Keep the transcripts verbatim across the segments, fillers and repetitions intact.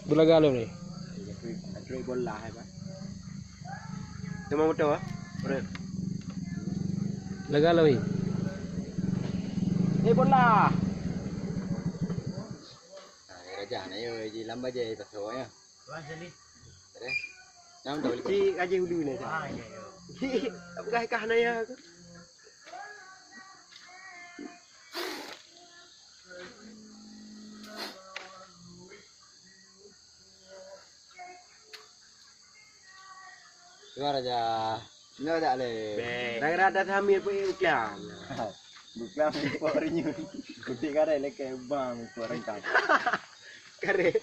Beulaga lom ni. Trek bola hai, Pak. Teuma moto, ah? Laga lom ni. Eh, bola. Nah, ya raja na yo, ji lam bajai pasoe ya. Wah, jadi. Tadi. Nama dah boleh. Cik Haji Ulu ni. Ah, ya, ya. Apa kah kah na ya? Tuan Raja. Nyoe dak lé. Beh. Dah rada sambil pun iklan. Bukan impor renyun. Kutik karek lekek bang impor rengkang. Karek.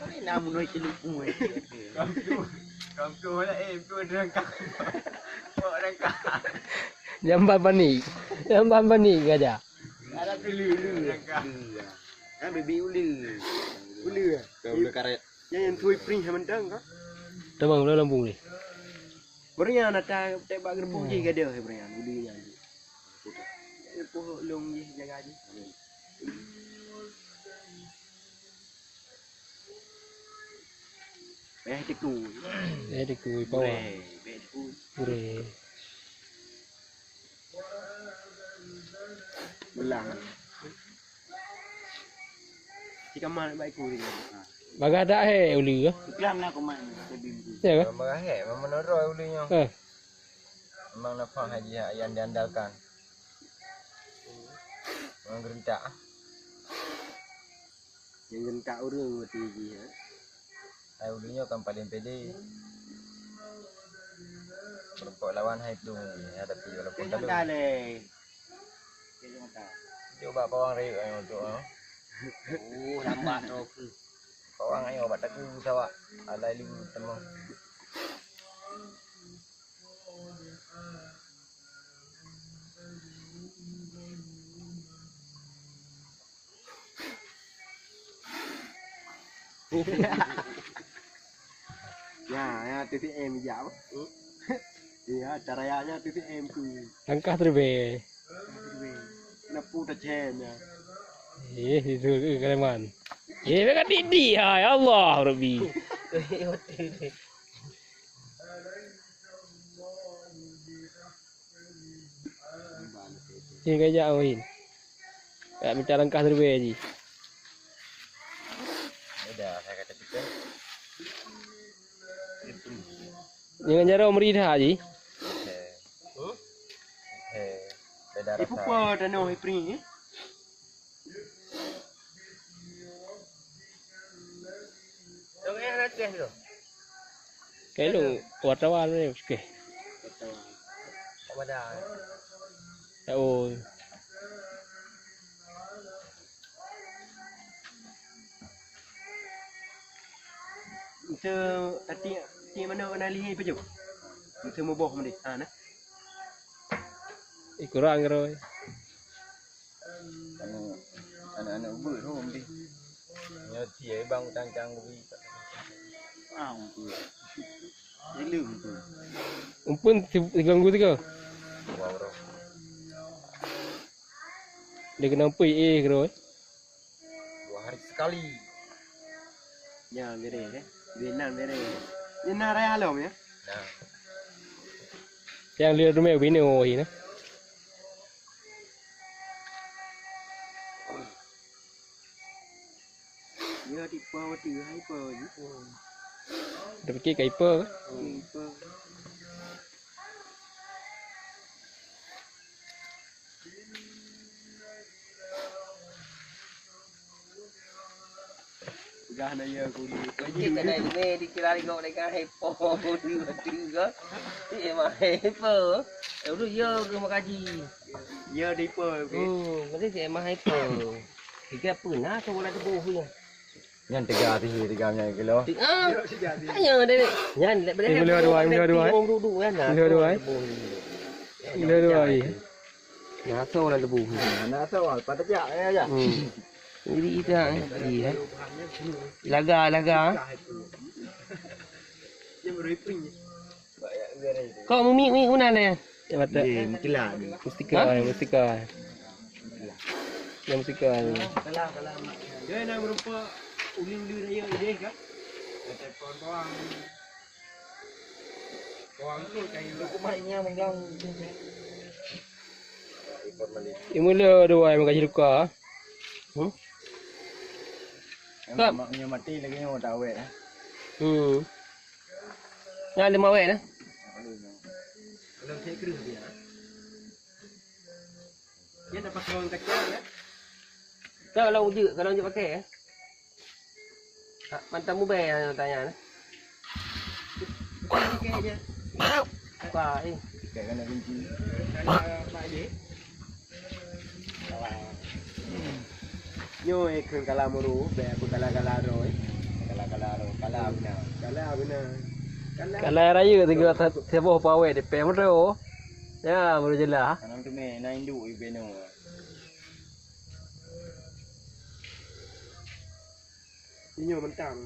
Ini namun oi celup muai. Kampung. Kampung mana eh tu rengkang. Impor rengkang. Jamban panik. Jamban panik aja. Ada tu lu lu. Rengkang. Ha, bibi ulu. Ulu ya? Dah ulu karet. Nyang, nyang tui pring hai mantong ka? Tamong lam lambung ni. Berian ata tek bak gerbong jih gadoh berian ulu nyan. Ni poh long jih jaga jih. Eh, tiku. Eh, tiku, bawah. Bre, bek tiku. Bre. Belah. Si Kamal bak iku ni. Bagah dak he ulu ke? Iklan lah Kamal ni, tadi tu. Ya ke? Bagah he, memang menurut ulu nyo. Eh. Memang nafah haji yang diandalkan. Memang gerentak. Nyang geuntak ureueng watèe jih, ha? Hai ulu nyoe kan paleng pede. Meurumpok lawan hai plueng hadapi walaupun talu. Daleh. Jok bak pawang rayeuk ayong tu, ha? Oh, lambat tu. Pawang ayong bak taku sawak. Alai lu teuma. Ya, ya, T V M ijak apa? Ya, cara ya, ya, T V M tu. Langkah terlebih. Napu tak cen ya. Eh, itu ke kaliman. Eh, mereka didik ha, ya Allah, Rabbi. Ni gajak main. Dak minta langkah terlebih ji. Udah, saya kata kita. Dengan jarum meri dah ji. Eh. Eh. Beda rasa. Ipupa tanoh ipri ni. Dong eh, nak teh tu. Kalu wartawan ni, okey. Apa dah? Oh. Itu tadi, di mana, mana lihi peju? Itu muboh mudi. Ha, nah. Eh, kurang, Roy. Anu, aneuk-aneuk ubeut hom deh. Nyoe tie bang utang cang kubi. Ah, umpun. Ilung tu. Umpun si-, siganggu tiga. Dua orang. Dia kena umpui, eh, kena, eh. Dua hari sekali. Ya, bere, eh. Bina bere. Bina raya lom, ya? Nah. Yang lihat rumah bina, oh, ini. Ya, tipe awak tiga, hai pe je. Dah fikir ka ipe ke? Hmm, ipe. Peugah na ya guru. Okey, kena email dikira ligok dengan hepo, guru tu ke? Cik Emma hepo. Eh, dulu ya ke makaji. Ya, di ipe, okey. Hmm, mesti Cik Emma hepo. Tiga pernah tu bola tebuh punya. Nyan tiga tih, tiga nyan kilo. Ah, ayo deh. Nyan dek boleh. Boleh dua, boleh dua. Boleh dua. Boleh dua. Nah, so lah lebu. Nah, so lah, pada jak ya, ya. Hmm. Jadi kita, iya. Laga, laga. Yang beri pring. Kau mumi, mumi mana ni? Ya, mata. Eh, mutilah ni. Mustika, ha? Mustika. Yang mustika ni. Dia nak merupa. Uli-uli raya idéh kan? Telepon doang. Doang tu kayu. Aku mai nya menggang. Imula dua yang kasih luka. Hmm? Kap. Mak punya mati lagi nyawa tak awet, eh. Hmm. Nah, lima awet, eh. Kalau saya kena dia. Dia dapat orang kacau, eh. Kalau ujuk, kalau ujuk pakai, eh. Ha, mantap mubai yang tanya, eh. Pakai je. Apa, eh? Kayak kena kunci. Tanya Pak Haji. Nyoe kheun kala meuru, bèk peukalah-kalah droe. Kalah-kalah droe, kalah beuna. Kalah beuna. Kalah. Kalah raya tinggal sa-, saboh pawét di pèng meudroe. Ya, baru jelas. Kanang teumé na induk di pèng nyoe. Inyoe mentang.